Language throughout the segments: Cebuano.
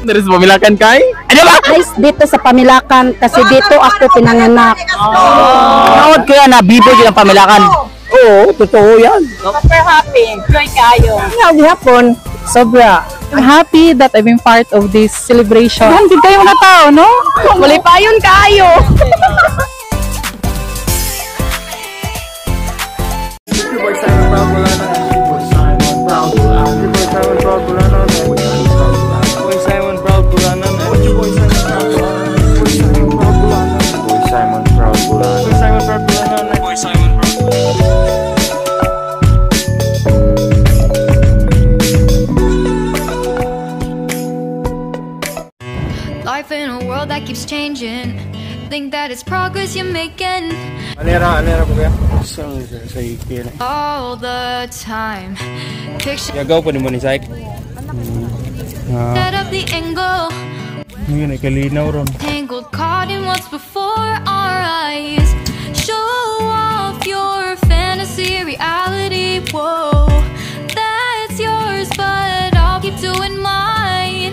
Diri sa Pamilacan kay? Ano ba? Guys, dito sa Pamilacan kasi dito ako pinanganak. Nood kuya na bibo yun ang Pamilacan. Oo, totoo yan. Super happy. Joy kayo. Nga, Sobra. I'm happy that I've been part of this celebration. Hindi kayo mga tao, no? Malipayon kayo. Boy Simon Proud Bulanan. Boy Simon Proud Bulanan. Boy Simon Proud Bulanan. Boy Simon Proud. Life in a world that keeps changing. Think that it's progress you're making Anera, anera po kaya? Sa sa ikil. all the time. Picture Yagaw pa ni mo ni Syke. set up the angle. Ngayon ay kalinaw ron. Tangled, caught in what's before our eyes. Show off your fantasy reality. Whoa, that's yours, but I'll keep doing mine.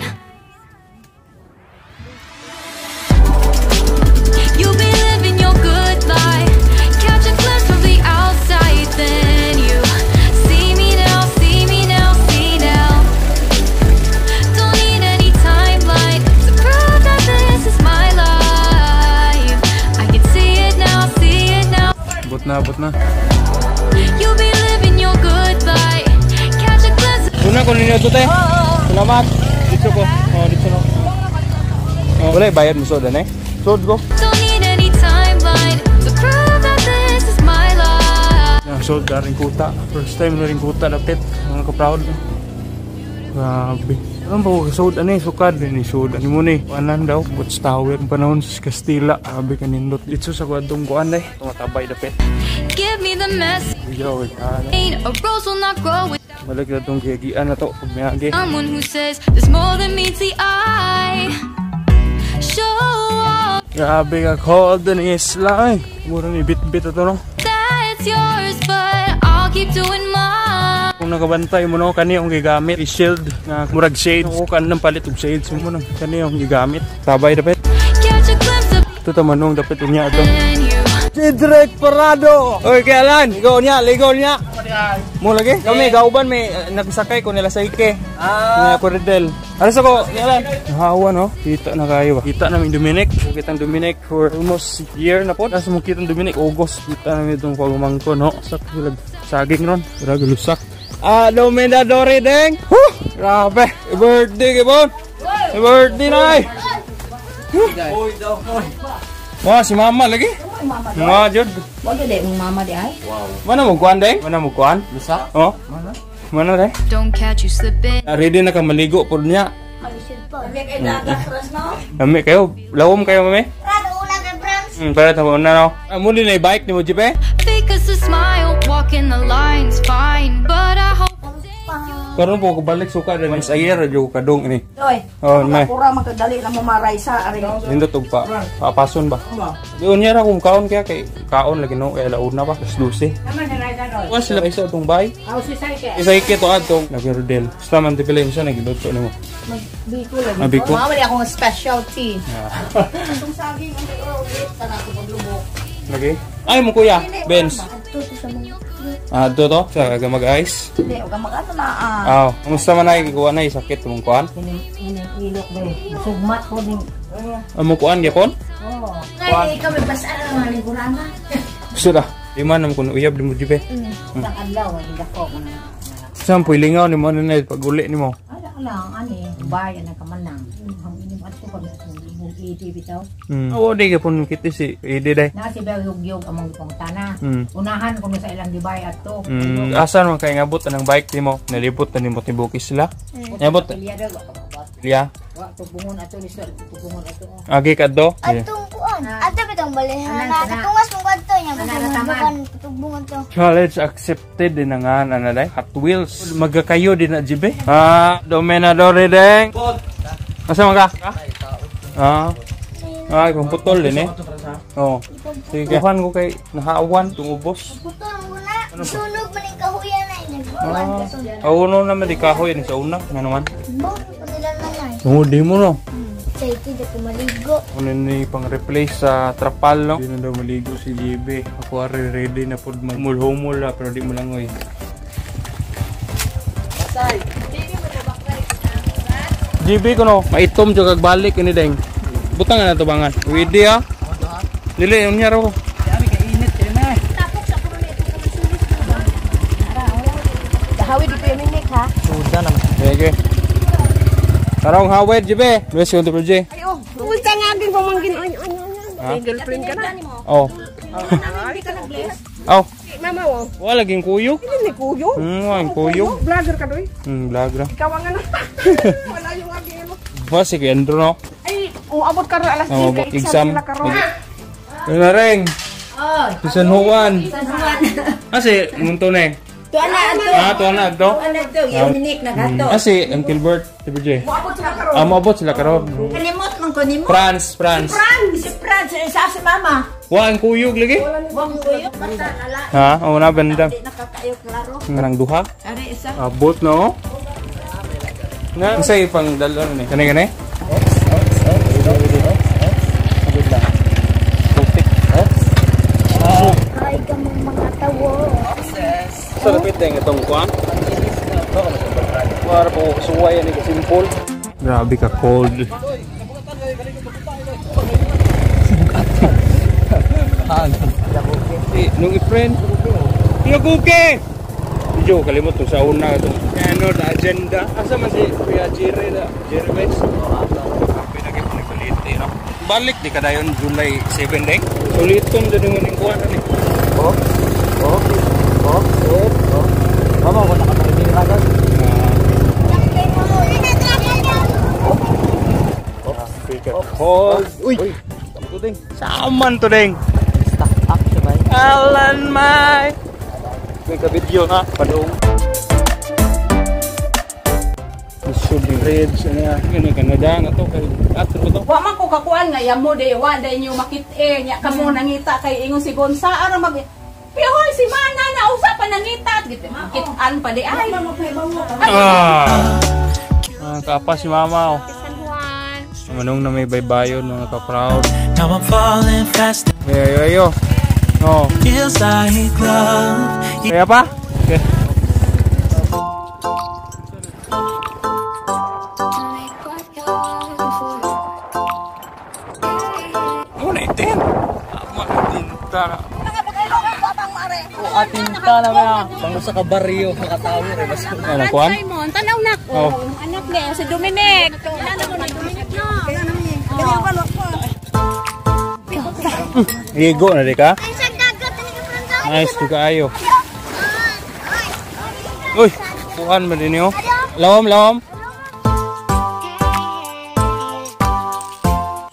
You'll be living your good life. Catch a glimpse from the outside, then you see me now, see me now, see now. Don't need any timeline to prove that this is my life. I can see it now, see it now. Bot na, bot na. You'll be living your good life. Catch a glimpse. Una ko ninyo to te. Salamat. Dito ko. Oh, dito no. Oh, wala bayad mo soda eh. Sod ko. Don't need any timeline to prove that this is my life. Na sod na rin kuta. First time na rin kuta dapit. Mga ka-proud. Grabe. Alam ba ko kasod ani sukad ni sod ani mo ni. Anan daw Watch Tower panahon sa Kastila. Grabe kanindot. Dito sa kuadtong kuan day. Tumatabay dapit. Give me the mess. Yo, ano. A rose will not grow without Balik na tong gigian na to pag miagi. someone who says there's more than meets the eye. Show off Grabe ka cold ni isla eh. Mura ni bit-bit ato no. that's yours, but I'll keep doing mine. Kung nakabantay mo no, kani ang gigamit, i-shield nga murag shades. Ako kan nang palit og shades mo no. Kani ang gigamit. Tabay dapit. Catch a glimpse of Ito tamanong dapit unya ato. you. Cedric Parado. Oy, kailan? Ligaw niya, ligaw niya. Mo lagi? Kami gauban may nagsakay ko nila sa Ike. Ah. Nga Cordel. Alas ako, nialan. Nahawa no. Kita na kayo ba? Kita namin Dominic. Kitang Dominic for almost year na po. Nasa mo kitang Dominic August. Kita namin itong pagumangko no. Sak sila saging ron. Grabe lusak. Ah, Dominadore deng. Huh! Grabe. Birthday gibon. Birthday nay. Wah, si mama lagi. Mga jud. Wag di mong mama di ay. Mana mo kuan deng? Mana mo kuan? Lusa? Oh. Mana? Mana deh? Don't catch you slipping. Ready na ka maligo pod niya. Lami kayo. Lawom kayo mami. Para tamo na no. Amo din ay bike ni mo jeep eh. Fake us a smile, walk in the lines, fine. But I hope Karon po ko balik suka din sa year radyo ko kadung ini. Oy. Oh, may. Pura magkadali na mo maray sa ari. Nindot og pa papason ba. Di unya ra kung kaon kaya kay kaon lagi no kay launa pa alas 12. Wa sila isa atong bay. Isa ike to adtong nagrodel. Basta man ti pila siya nagiluto nimo. Biko lagi. Ah, biko? Mama di akong specialty. Atong saging ang ulit kana ko paglubok. Lagi. Ay mo kuya, Benz. Ah, do to sa ga mag-ice. Hindi, og mag-ano na ah. Ah, kumusta man ay kuan ay sakit mong kuan? Ini ilok ba. Sugmat ko ning. Amo kuan gyapon? Oh. Ay, ikaw may basaan na mga lingkurana. Sudah. Di man nam kun uyab di mo jibe. Isang adlaw ay dako ko na. Saan po lingaw ni mo na pag uli nimo? Ala lang ani, bayan na kamanang. Ang inom ato kami mong idi bitaw. Oo, di gyapon kiti si idi day. Na si Bel Yugyog among gipangutana. Unahan ko sa ilang gibay ato. Asa man kay ngabot anang bike nimo? Nalibot na nimo tibukis sila. Ngabot. Pilya daw wa ka Liya. Wa tubungon ato ni sir, tubungon ato. Agi kadto. Yeah. Atong kuan. Ato bitong balihan na katungas mong kadto nya bukan tugbungan to. Challenge accepted din na nga na day. Hot Wheels. Magkakayo din na jibe. Ah, Dominadore deng. Asa man ka? Ah. Ay, putol din eh. Oo. Sige, kuhan ko kay nahawan itong ubos. Putol mo na. Sunog man ning kahuyan na ini. Kuan ka Ah, uno naman di kahoy ni sa una, nga naman. Bo, nila nanay. Tungod di mo no. Excited ako maligo. Ano ni pang replace sa trapal no? Di na daw maligo si GB. Ako ari ready na pod magmulhumol la pero di mo langoy. GB ko no, maitom jud kag balik ini deng. Butang na to bangan. Ready ah. Dili unya ra ko. Hawid di ko yung minik ha. Okay. Tarong hawid GB. Luis ko to J. Ulta nga aking pamangkin. Ay, ay, ay. Girlfriend ka na. Oh. Oh. Mama, oh. Wala laging kuyog. Hindi kuyo. Wala kuyog. Vlogger ka doy. Vlog ra. Ikaw ang ano. Wala yung aking ano. Wa si Kuya Andrew no. Ay, uabot ka ron alas Oh, 10. exam. Sila karon. Ano na rin? Si San Juan. San Juan. Ah, si Munto na eh. Tuan na ato. Ah, tuwa na to. Tuan na to. Yung minik na gato. Ah, si Uncle Bert. Si BJ. Uabot sila karon. Ah, moabot sila karon. Kalimot man ko nimo. France, France. Si Franz, isa si mama. Wa ang kuyog lagi. Wang kuyo. Basta nala. Ha, oh na banda. Di nakakayo klaro. Nang duha. Ari isa. Abot no. Na, unsay pang dalo ni? Kani kani? Putik. Hi ka mong mga tawo. Sa lapit din itong kuan. Para po suway ani ka simple. Grabe ka cold. Eh, nung i-friend. Tiyaguke! Medyo kalimot to sa una itong ano, the agenda. Asa man si Kuya Jerry na? Jerry West? Pinag-ipinagbalite, no? Balik di kadayon July 7 day. Suliton din yung kuan ani. Mama, wala ka pa rin. Cold. Uy! Ito ding. Saman to ding. Stock up siya ba? Alan May. May ka-video ha. Padung. This should be reds. Ano yan? Ano Canada na to. Kay Ato ba to? Wa man ko kakuan nga yamo day wa day nyo makit-e nya kamo nangita kay ingon si Gonsa aron mag Pihoy si Mana na usa pa nangita makit-an pa di ay. Ah! Ah, kapa si mama oh. Manong na may baybayon mga ka-proud. Now I'm falling fast. Ayo, ayo, ayo. Oh. Feels like love. Kaya pa? Okay. Ano na itin? Matinta. Atinta na ba? Pang sa kabaryo, makatawo rin. Ano kuan? Simon, tanaw na ko. Oh. Anak niya si Dominic. Kilala mo ni Dominic no. Ligo na di ka? Ay, sa dagat. Ano ka Franz? Nice di kaayo. Uy, kuan man din yo. Lawom, lawom.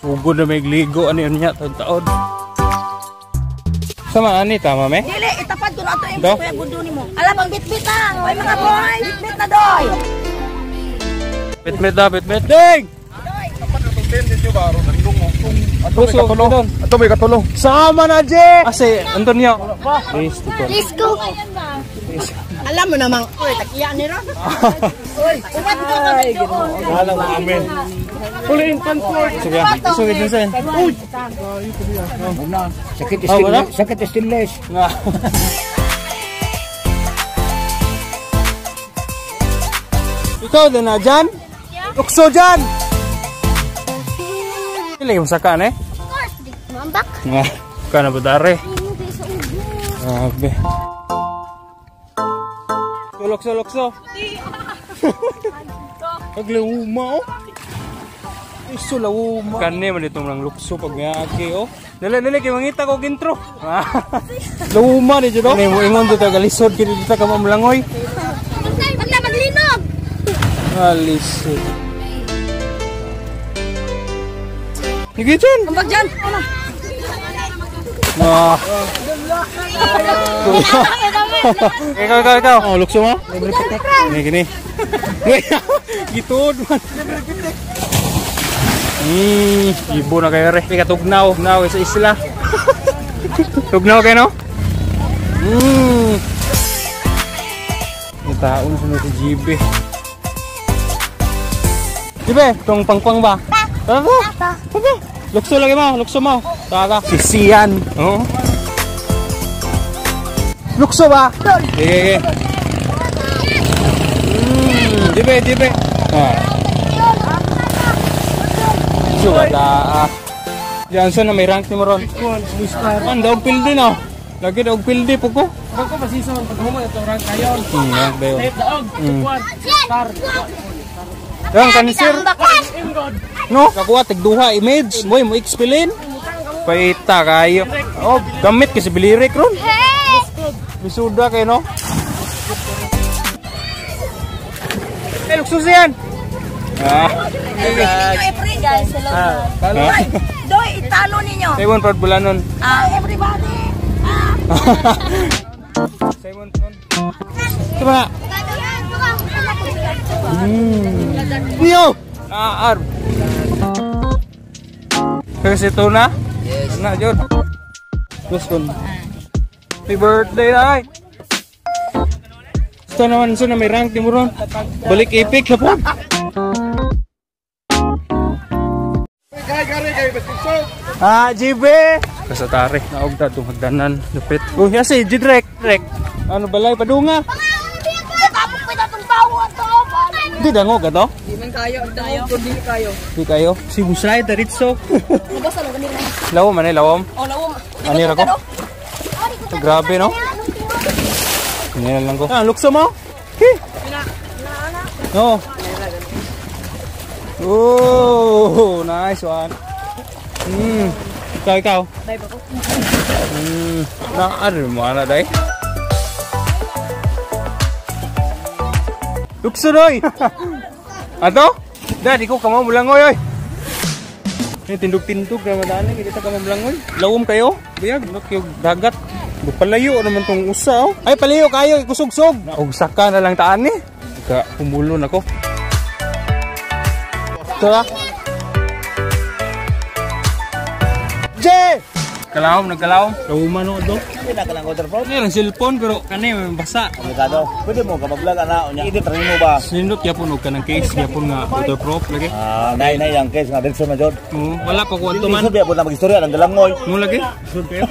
Sugod na may ligo ani niya taon-taon. Sama ani tama me? Dili, itapad ko na ito yung Do? kuya gundo nimo. Alam ang bitbit na. Oy mga boy, bitbit na doy. Bitbit na, bitbit. Ding! Ato may katulong. Sama na, Je! Ase, Antonio. Please, tito. Let's go. Alam mo namang, oy, takiya ni ron. Oy, umat ko kami doon. Alam mo amin. Sige, sige, Jensen. Uy! Sakit Ah, wala? sakit stainless. Nga. Ikaw din na dyan? Ukso dyan! Hindi mo saka eh? Of course. Di ko mambak. Nga. Ka na ba dare? Hindi sa ubo. Grabe. Lokso, lokso. Paglawuma oh. Iso lawuma. Kani man itong lang lukso pag miagi oh. Dali dali kay mangita ko gintro. Lawuma ni jud oh. Kani mo ingon dito galisod kini dito ka mamlangoy. Wala maglinog. Alisod. Sige dyan. Ambag dyan. Ah. Ikaw, ikaw, ikaw. Oh, lukso mo? Gini, gini. Gituod man. Ibo na kayo re. Ika tugnaw, tugnaw sa isla. Tugnaw kayo no? May tao na sunod sa GB. Dibe, tong pangpang ba? Tara, tara. Tara. Lukso lagi mo, lukso mo. Tara. Sisiyan. Oo. Lukso ba? Sige, sige. Dibe, dibe. Ah. Suwada. Diyan na may rank ni mo ron. Man, daog pildi no. Lagi daog pildi po ko. Bako pa season pag human itong rank kayon. Rank dayon. Daog, star. Yang kanisir. No, kakuha tigduha image. Moy mo explain. Paita kayo. Oh, gamit kasi bilirik ron. Bisuda kayo no. Eh, luksus yan. Ah. Every guys, hello. Doy, italo ninyo. Simon Proud Bulanon. Ah, everybody. Ah. Simon Proud. Diba? Niyo! Ah, ar. Kasi ito na? Yes. Na, yun. Gusto. Happy birthday, ay! Ito naman, so na may rank ni mo ron. Balik epic, siya po. Ah, GB! Kasatari, naugda itong hagdanan. Lupit. Oh, yasi, Jidrek. Rek. Ano balay, padunga. Di dango ka to? Di man kayo, dango, di kayo. Di kayo? Si Busay, Daritso. Lawom, ano lawom? Oh, lawom. Ano ko? Grabe, no? Ganyan lang ko. Ah, lukso mo? Okay. No. Oh, nice one. Ikaw, ikaw. Ano mo, ano, day? Lukso, doy! Ato? Dad, ikaw kamo mulangoy, oy! Tindog-tindog na madaan, hindi ta kamo mulangoy. Lawom kayo? Biyag, look yung dagat. Palayo naman tong usa, oh. Ay, palayo kayo, ikusugsog! Og saka na lang taan, eh. Ka, humulon ako. Tara! J! Kalawom, nagkalawom. Lawuman no, do. Hindi na ka lang waterproof. Ano yung cellphone, pero kani may basa. Komplikado. Pwede mo ka mag-vlog, ana. Unya, edit rin mo ba? Sinindot, yapon, og ka ng case, yapon nga waterproof, lagi. Ah, nay, nay, ang case nga, diretso na, Jod. Oo, wala pa kuwanto man. Lisod, yapon na mag-istorya, ang dalangoy. Mo lagi? Lisod kayo.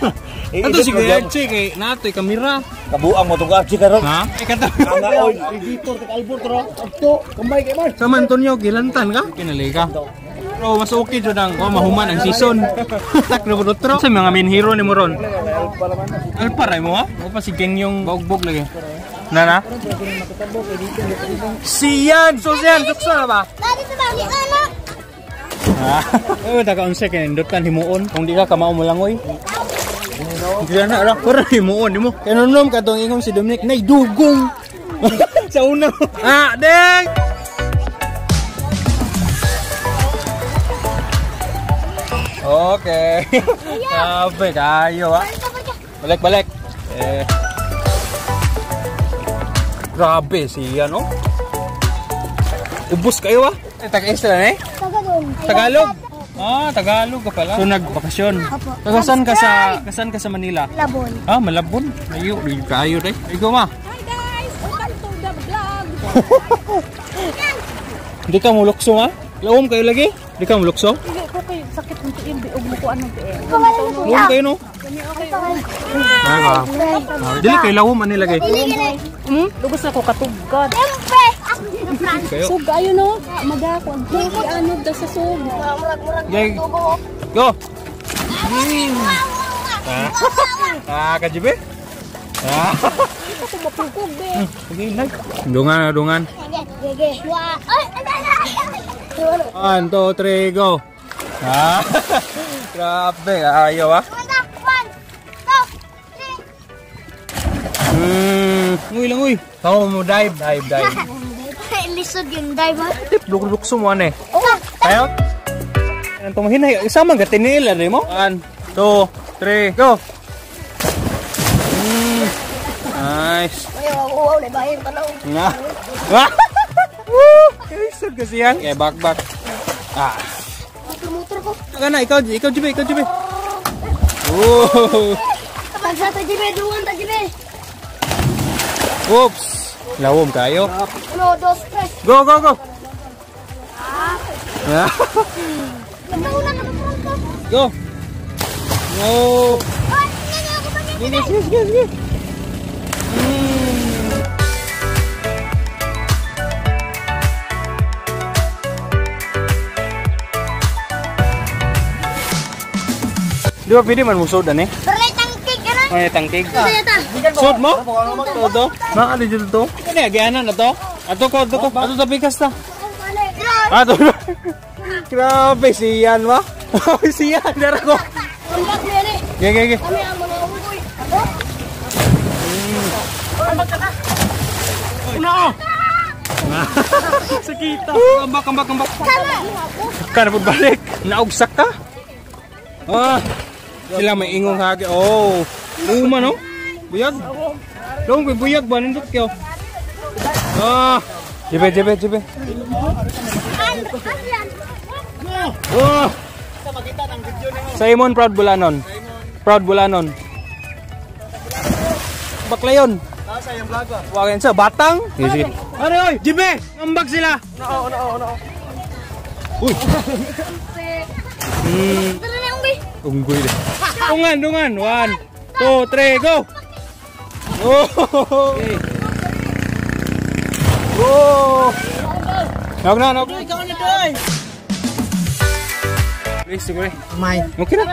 Ato si Kuya Archie, kay nato'y kamera. Kabuang mo itong Archie karon. Ha? Ay, kato. Ang oy, editor, tek-albor, tro. Agto, kamay kay man. Sa Antonio, gilantan ka? Kinali ka. Pero mas okay jud ang mahuman ang season. Tak na po tro. Sa mga main hero ni mo ron. Alpa ray mo ha? O pa si geng yung baugbog lagi. Nana? Siyan! So siyan! Sukso na ba? Ah. Uy, taga-unsa kay nindutan himuon. Kung di ka kamao mo langoy. Di na ra, pero himuon nimo. Kanunom katong ingom si Dominic nay dugong. Sa una. Ah, deng. Okay. Sabi kayo ah. Balik, balik. Eh. Grabe siya no. Ubus kayo ah. Eh, taga-isla eh? Tagalog. Tagalog. Ah, Tagalog ka pala. So nagbakasyon. Taga saan ka sa Manila? Malabon. Ah, Malabon. Ayo, kayo dai. Ikaw ma. Hi guys, welcome to the vlog. Di ka mulukso ma? Lawom kayo lagi? Di ka mulukso? Hindi ko kayo sakit ng tiil, biog mo ko anong tiil. Lawom kayo no? Dili kay lawom ani lagi. Lugos na ko katugad. Kayo. Sug ayo no, magako ang ano da sa sug. Go. Ah, kajibe. Ah. Ito ko mapugog be. Sige, nag. Dungan, dungan. 1, 2, 3, go. Ah. Grabe, ayaw ah. 1, 2, 3. Uy lang uy. Tao mo dive, dive, dive. Lisod yung dive ha. Tip, lukso mo ane. Tayo. Ang tumahinay, isama ka tinila rin mo. 1, 2, 3, go. Nice. Wow, nabahin pa lang. Nga. Woo! Lisod kasi yan. Okay, back, back. Ah. Motor ko. Ikaw na, ikaw, ikaw, Jibe, ikaw, Jibe. Oh. Pagsa ta Jibe, duwan ta Jibe. Oops. Lawom kayo. 1, 2, 3. Go, go, go. Go. No. Sige, sige, sige, sige. Di ba pwede man musod ani? Pero may tangkig ka na. May tangkig. Sod mo? Todo? Naa dito to? Kani agianan na to? Ato ko, ato ko. Ato tapikas ta. Ato. Grabe siyan ba? Siyan dara ko. Ge ge ge. Kami ang mga unggoy. Una oh. Sakita. Ambak ambak ambak. Kana pud balik. Naugsak ka? Ah. Sila may ingong hagi. Oh. Uma no? Buyag. Dong koy buyag ba nindot kayo. Ah. Jibe jibe jibe. Oh. Simon proud Bulanon. Proud Bulanon. Baklayon. Nasa yung vlog ba? Wagin sa batang. Sige. Ano oy? Jibe, ambag sila. No, no, no. Uy. Unggoy. Dungan, dungan. 1, 2, 3, go. Oh. Okay. Oh. Nog na, nog. Ikaw na doy. Please, siguro. May. Okay na.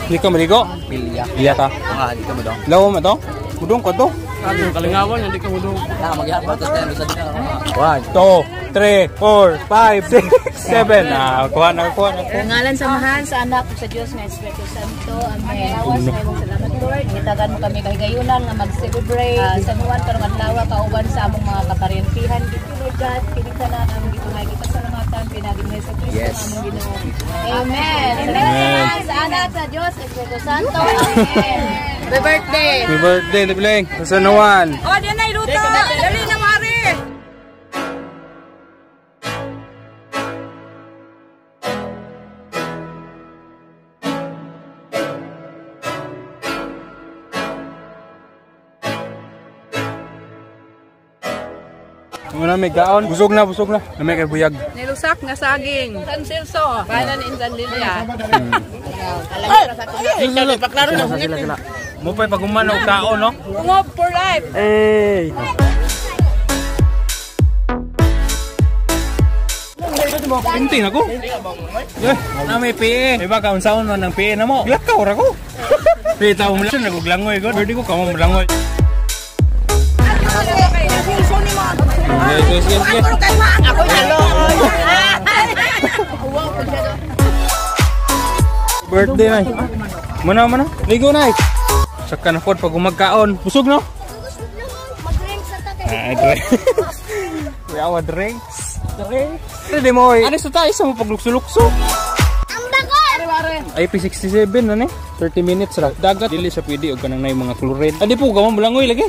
Hindi ka maligo? Pilya. Pilya ka? Ah, di ka mo dong. Lawa mo to? Mudong ko to? Kalingawan, hindi ka mudong. Na, magyapon to tayo sa dito. 1, 2, 3, 4, 5, 6, 7. Ah, kuha na, kuha na. Ngalan sa Amahan, sa Anak, sa Diyos nga Espiritu Santo. Amen. Lawas nga imong salamat Lord. Gitagan mo kami kahigayunan nga mag-celebrate sa San Juan karong adlaw kauban sa among mga kaparyentihan. Dito Lord God, kining tanan among gitungay gipasalamatan pinaagi ni Hesus Kristo Yes. among Ginoo. Amen. Amen. Sa Anak, sa Diyos, Espiritu Santo. Amen. Happy birthday. Happy birthday, Libleng. Sa San Juan. Oh, di na iluto. Dali na mari. Muna may gaon. Busog na, busog na. Namay kay buyag. Nilusak nga saging. San Celso. Banan in San Lilia. Sila, sila, sila. Mo pa'y pag-uman og kaon, no? Ungob for life. Hey. Pinting ako. Eh, na may PE. Diba ka unsaon man ang PE na mo? Glakaw ra ko. Pita mo lang naguglangoy god. Pwede ko kamo molangoy. Sige, sige, sige. Ako nalo. Birthday nay. Muna muna. Ligo nay. Saka na pod pag umagkaon. Busog no? Mag-drink sa tatay. Ah, drink. We our drinks. Drinks. Hindi mo oy. Ano sa tayo sa mo paglukso-lukso? Ang bakol! IP67 na ni. 30 minutes ra. Dagat dili sa pwede og kanang nay mga chlorine. Adi po gamo molangoy lagi.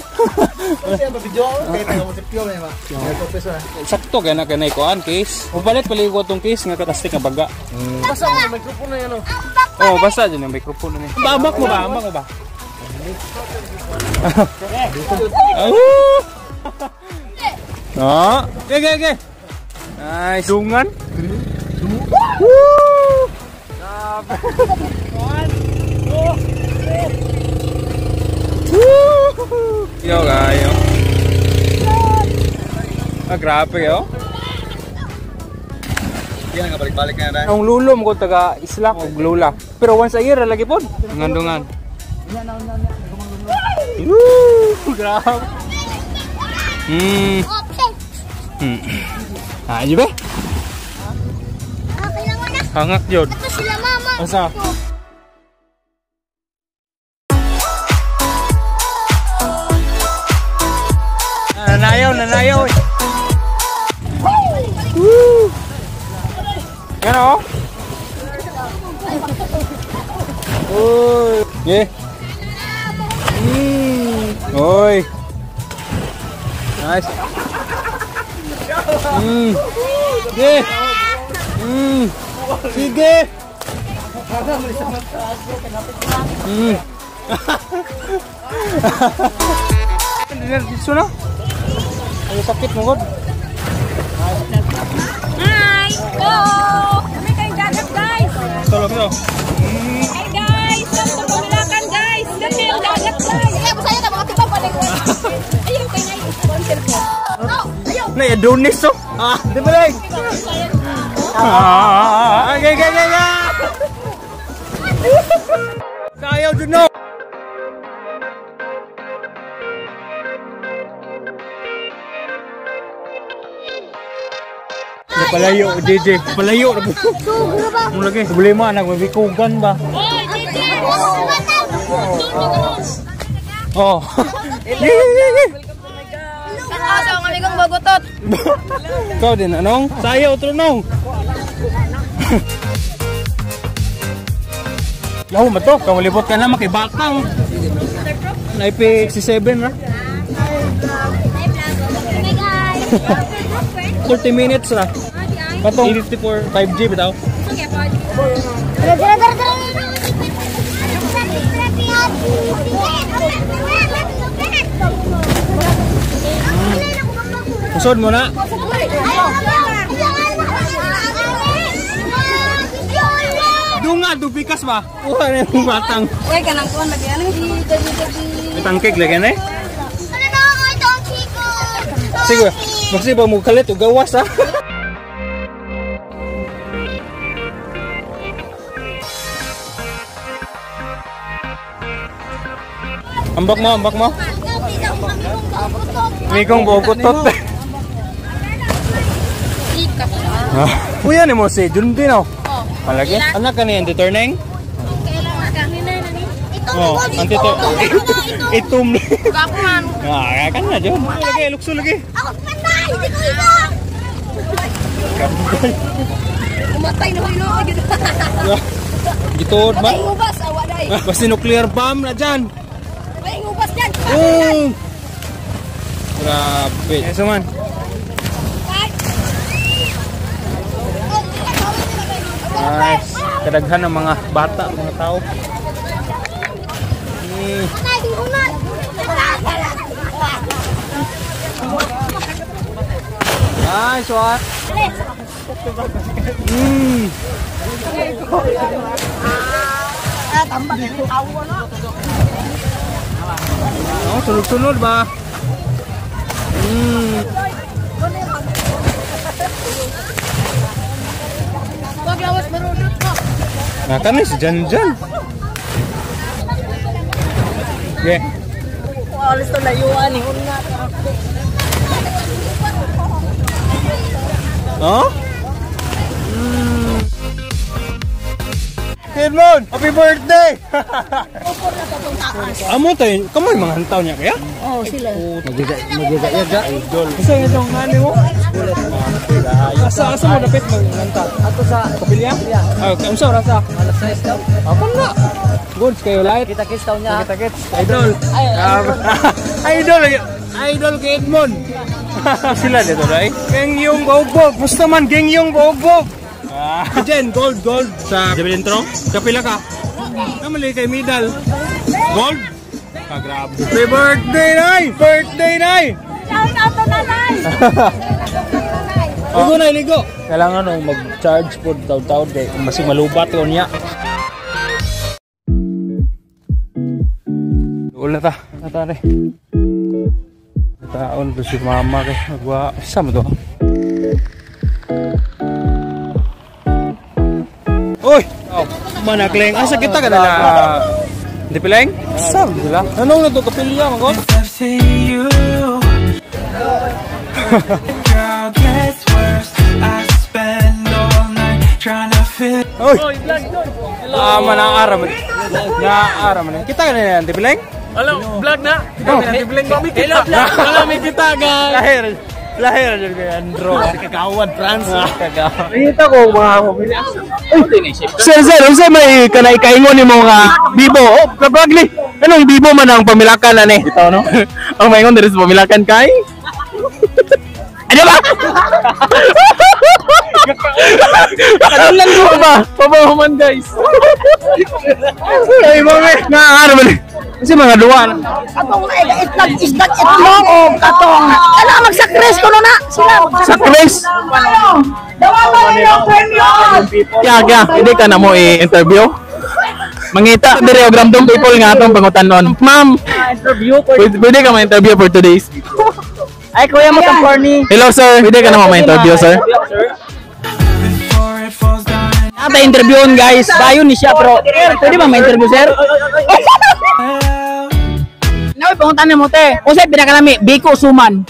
Sakto kay na kanay kuan case. Upalit pali ko tong case nga katastik nga baga. Basta mo microphone na yan oh. Oh, basta dyan ang microphone na ni. Ambak mo ba? Ambak mo ba? Oh. Okay, okay, okay. Nice. Dungan. Woo! Grabe. 1, 2, 3. Woo! Yo, kayo. Ah, grabe kayo. Yan nga balik-balik na tayo. Ang lulo mo ko taga isla og lula. Pero once a year lagi pod. Dungan-dungan. Woo! Grabe. Ah, jibe? Ah, kailangan na. Hangak jud. Ito sila mama. Asa? Nanayaw, nanayaw. Woo! Yan oh. Uy. Yeah. Oy. Nice. Yeah. Sige. Dito na. Ang sakit mo god. Hello! Kami kayong dagat, guys! Tulog to. Hey guys! Come to Pamilacan, guys! Kami kayong dagat, guys! Kaya masaya na mga tibang pa. Ayaw kayo na yung sponsor ko. Na Adonis to. Ah, di ba lang? Ah, okay, okay, okay. Sayaw dun no. Palayo, JJ. Palayo na po. Mo lagi. Problema anak, may bikugan ba? Oy, JJ! Oh. Yeah. Sa akong amigong Bogotot. Ikaw din, anong? Sayaw, trunong. Yaw, mato. Kamulibot ka na, makibatang. Na IP67 ra. Hi guys. 30 minutes ra. Katong 54 5G bitaw. Dara dara dara dara. Usod mo na. Dunga, dubikas ba? Kuha na yung batang. Uy, kanang kuan lagi anong May tangkig lagi na eh. Ano na ako itong chiko? Sige, maksi ba mo kalit o gawas ha? Ambak mo, ambak mo. Mikong bogotot. Kuya ni mo si Junbin oh. Palagi? Anak ka ni Auntie Turneng? Oh, Auntie Tur- Itum. Gapo man. Ah, kan na dyan. Lagi, lukso lagi. Ako patay, hindi ko ito. Umatay na hilo gyud. Gituod ba? Patay ubas awa dai. Basta nuclear bomb na dyan. Patay ubas dyan. Oh! Grabe. Eso man. Nice. Kadaghan ng mga bata, mga tao. Nice one. Oh, sunod-sunod ba? Wag lawas marunod ko. Nah, kan si Jan-Jan. Okay. Alis to layuan ni unna. Oh? Edmond, happy birthday! Amo tayo, kamoy mga hantaw niya kaya? Oh, sila. Magiga-yaga. Idol. Kasi itong nani mo? Asa mo dapit maghanta? Ato sa Kapilya? Ah, unsa ora sa? alas 6 daw. Ako na. Goods kayo light. Kita-kits daw niya. Kita-kits. Idol. Idol. Idol kay Edmond. Sila dito, right? Geng yung bogbog. Gusto man geng yung bogbog. Jen, gold, gold. Sa Javelin Throw? Kapila ka? Namali kay medal. Gold? Ah, grabe. Happy birthday, Nay! Birthday, Nay! Shout out to nanay! Ligo na, ligo. Kailangan nung mag-charge po taw-taw kay masig malubat ko niya. Wala ta, natare. Taon to si mama kay nagwa. Sa mo to? Oy! Oh, manakleng. Asa kita ka na? Di pileng? Sa mo sila? Anong na to kapilya man ko? I've seen you. Girl gets worse. I spend all night trying to fit. Oy! Ah, manaara man. Naara man. Kita ka na yan, di pileng? Hello, vlog na. Kita na vlog. Kami kita. Wala may kita, guys. Lahir. Lahir jud kay Andro. Kagawad, France. Kagawad. Nakita ko mga pamilya. Sir, sir, unsa may kanay kaingon nimo nga bibo? Oh, kabagli. Anong bibo man ang pamilakan ani? Ito no. Ang maingon diri sa pamilakan kay? Ano ba? Kadulan ko ba? Pabahuman guys. Ay, mami, naano man. Kasi mga duwa na. Atong itlog, isdag itlog o katong. Kana magsakres ko na sila. Sakres. Kaya, kaya, pwede ka na mo i-interview? Mangita diri og random people nga atong pangutanon. Ma'am, Interview ko. pwede ka ma-interview for today's. Ay, kuya mo kang corny. Hello sir, pwede ka na mo ma-interview, sir? Before it falls down and Ata interviewon, guys. Dayon ni siya, pero pwede ba ma-interview, sir? out. Naoy pangutan mo, te. Unsay pinakalami, biko suman?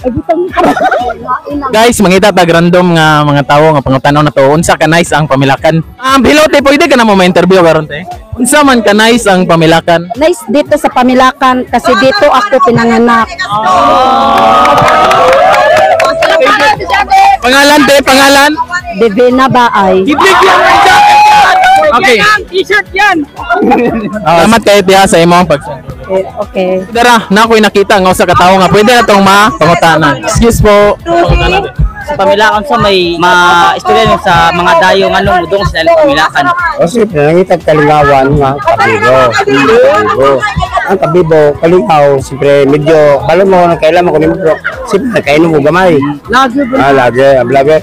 Guys, mangita tag random nga mga tawo nga pangutanon na to. Unsa ka nice ang Pamilacan? Hello te, pwede ka na mo ma-interview karon, te? Unsa man ka nice ang Pamilacan? Nice dito sa Pamilacan kasi dito ako pinanganak. Pangalan, te, pangalan? Divina Baay. Okay. T-shirt yan. Salamat kay tiya sa imong pag. Okay. Dara, na ako'y nakita nga usa ka tawo nga pwede na tong ma-pangutana. Excuse po. Pangutana, te. Sa Pamilacan sa may ma-istorya sa mga dayo nganong mudong sila sa Pamilacan. O sige, pinangitag kalingawan nga kabibo. Kabibo. Ang kabibo, kalingaw, siyempre medyo, balo mo, kailan mo kunin mo, pero siyempre nakainom mo gamay. Lagi. Ah, lagi, ang lagi.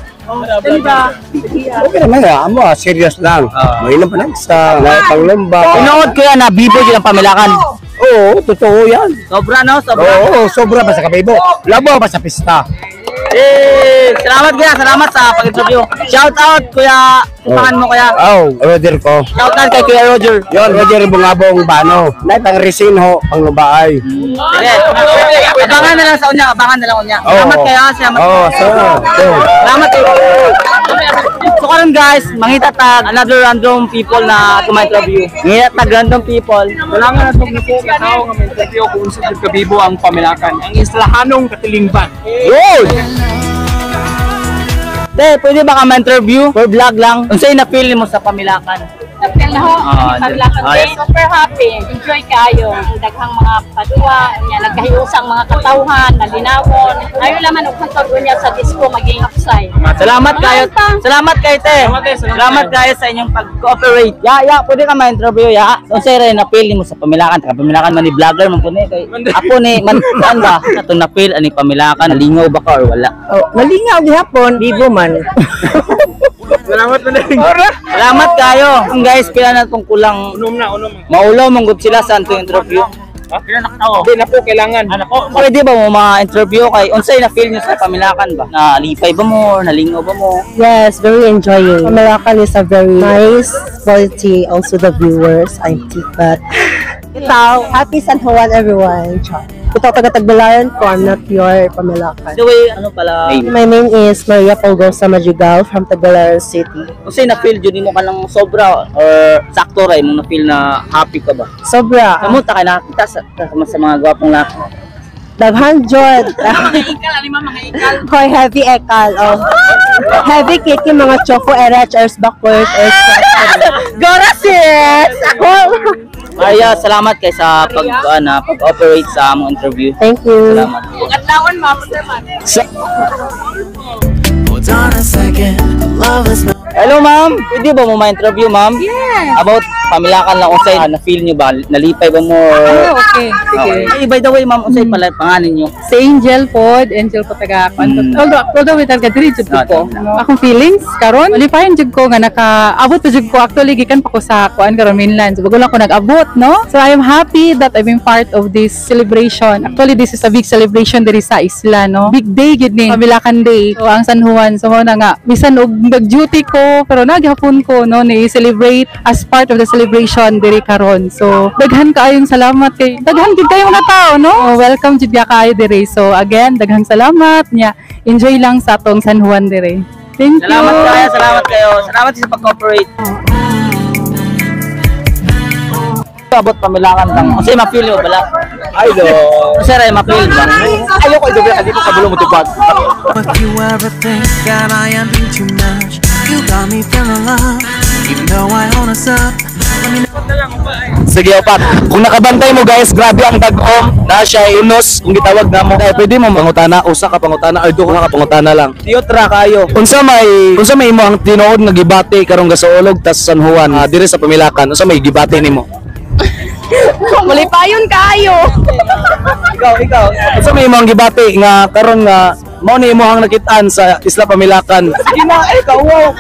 Okay naman, amo, serious lang. Mainom pa lang sa panglomba. Tinuod kuya na bibo yun ang Pamilacan. Oo, totoo yan. Sobra no, sobra. Oo, sobra pa sa kabibo. Labo pa sa pista. Eh, salamat kuya, salamat sa pag-interview. Shout out kuya, tupangan mo kuya. Oh, Roger ko. Shout out kay Kuya Roger. Yon, Roger Bungabong Bano. Nay pang resinho, pang lubaay. Sige. Abangan na lang sa unya, abangan na lang unya. Salamat kayo, salamat. Oo, so, so. Salamat kayo. So karon guys, mangita tag another random people na tuma-interview. Mangita tag random people. Kailangan na itong napo katao nga ma-interview kung unsa jud kabibo ang Pamilacan. Ang islahanong katilingban. Yun! Te, pwede ba ka ma-interview? For vlog lang. Unsay na-feel mo sa Pamilacan? Napil na ho, Ah, Pamilacan. yes. Super happy. Enjoy kayo. Ang daghang mga padua, niya nagkahiusang mga katawhan, nalinawon. Ayo laman og hantod niya sa disco maging upside. Salamat kayo. Salamat kayo, te. Salamat, te. Salamat Salamat kayo sa inyong pag-cooperate. Ya, ya, pwede ka ma-interview, ya. Unsay rin na-feel mo sa Pamilacan? Taga Pamilacan man ni vlogger man po ni kay. Apo ni man kuan ba? Atong na-feel ani Pamilacan, nalingaw ba ka or wala? Oh, nalingaw gihapon, bibo man. Salamat na din. Salamat kayo. Ang guys, pila na tong kulang Unom na, unom. maulaw manggod sila sa antong interview. Hindi na po kailangan. Pwede ba mo ma-interview kay unsay na-feel niyo sa Pamilacan ba? Nalipay ba mo or nalingaw ba mo? Yes, very enjoying. Pamilacan is a very nice quality. Also the viewers, I'm Tipat. Ikaw, happy San Juan everyone. Char. Ito taga Tagbilaran ko, I'm not your Pamilacan. By the way, ano pala? Name? My name is Maria Polgosa Madrigal from Tagbilaran City. Unsay na-feel jud nimo kanang sobra or sakto ra imong na-feel na happy ka ba? Sobra. Kamuta kay nakakita sa mga gwapong laki. Daghan jud. Hoy, heavy ekal. Oh. Heavy kiki mga choco erach ers backward ers. Gora sis! Ako. Maria, salamat kay sa pag ano, pag-operate sa among interview. Thank you. Salamat. Hold on a second, I love this. Hello ma'am, pwede ba mo ma-interview, ma'am? Yes. About Pamilacan lang, unsay na-feel niyo ba? Nalipay ba mo? Okay, sige. Okay. Hey, by the way ma'am, unsay pala pangalan niyo? Si Angel pod, Angel po taga Although we talaga diri jud Ah, ko. Akong feelings karon, malipayon jud ko nga nakaabot pa jud ko actually gikan pa ko sa kuan karon mainland. So bago lang ko nag-abot, no? So I am happy that I've been part of this celebration. Actually this is a big celebration diri sa isla, no? Big day gid ni Pamilacan Day. So ang San Juan, so mao na nga bisan og nag-duty ko pero naghapon ko no ni celebrate as part of the celebration diri karon. So daghan kaayong salamat kay daghan gid kayo mga tao, no? Oh, welcome jud kaayo diri. So again, daghang salamat nya. Enjoy lang sa atong San Juan diri. Thank you. Salamat kayo, salamat kayo. Salamat sa pag-cooperate. Abot Pamilacan lang. Unsay ma-feel mo bala? Ay do. Unsay ra ma-feel ba? Ayoko i-doble kasi ko kabulo mo tupad. If you ever think that I am being too much, you got me feeling love, even though I own us up. Let me Sige, opat. Kung nakabantay mo guys, grabe ang dagom. Na siya unos kung gitawag na mo. Eh, pwede mo mangutana, usa ka pangutana or duha ka pangutana lang. Diyot ra kayo. Unsa may imo ang tinuod nga gibati karong gasuolog tas San Juan diri sa Pamilacan? Unsa may gibati nimo? Malipayon kaayo. Ikaw, ikaw. Unsa may imo ang gibati nga karon nga Mao ni imong nakitaan sa Isla Pamilacan. Sige na, ay kauwaw.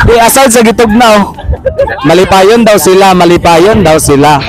Di aside sa gitugnaw, malipayon daw sila, malipayon daw sila.